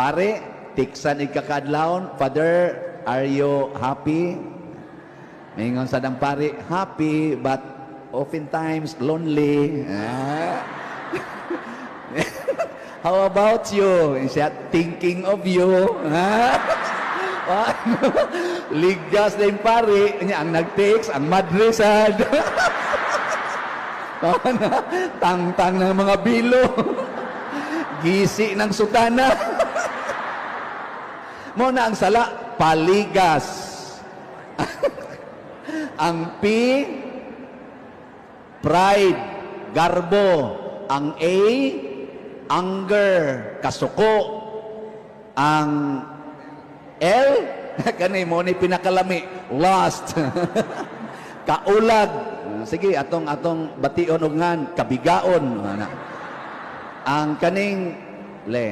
Pare, tiksan igkakadlawon, "Father, are you happy?" Mingon sad ang pare, "Happy, but oftentimes lonely." Ah. "How about you?" Siya, "Thinking of you." Ah. Ligas na yung pare, niya, ang nag-text, ang madre sad. Tangtang ng mga bilo. Gisi ng sutana. Mao na ang sala, paligas. Ang P, pride, garbo. Ang A, anger, kasuko. Ang L, kani mao ni pinakalami, lust. Kaulag. Sige, atong atong bation og ngan, kabigaon. Ana. Ang kaning le